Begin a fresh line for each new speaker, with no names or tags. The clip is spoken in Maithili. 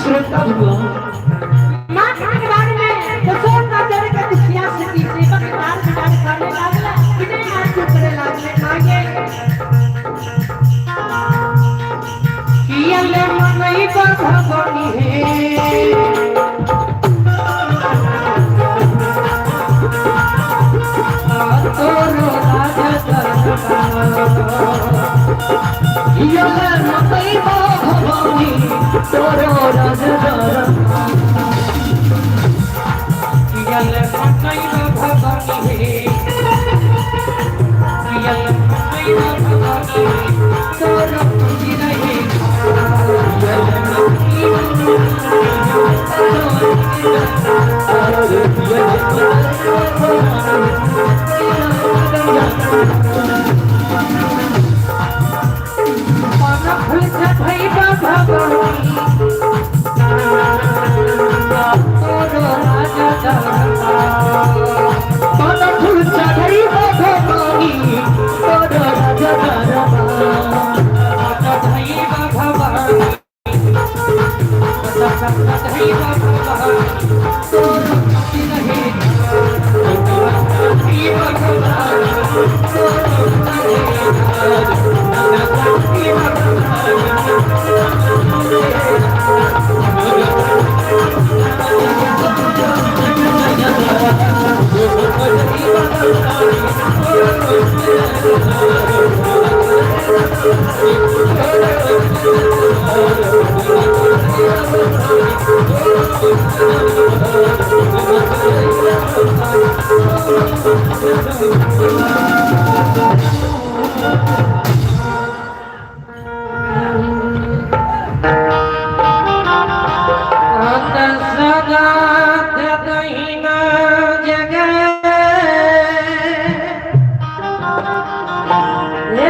श्रोता हुआ।
माँ के दरबार में दसोर राजा के दुखिया से की सेवक तार विचार करने लागला, विनय आरती करे लागले। आगे कियल मनई भगवानी है, तोरो राजा दरबार।
यह मकई भवानी तोरो राज दरबार।
कियल मनई भगवानी है, कियल मनई भगवानी तोरो रहे। मन फूल चढ़ई भगवानी तोरो राजा दरबार।
पान फूल चढ़ई भवानी तोरो राज दरबार।
चढ़ई भगवानी चढ़ई भगवानी तोरो रहे।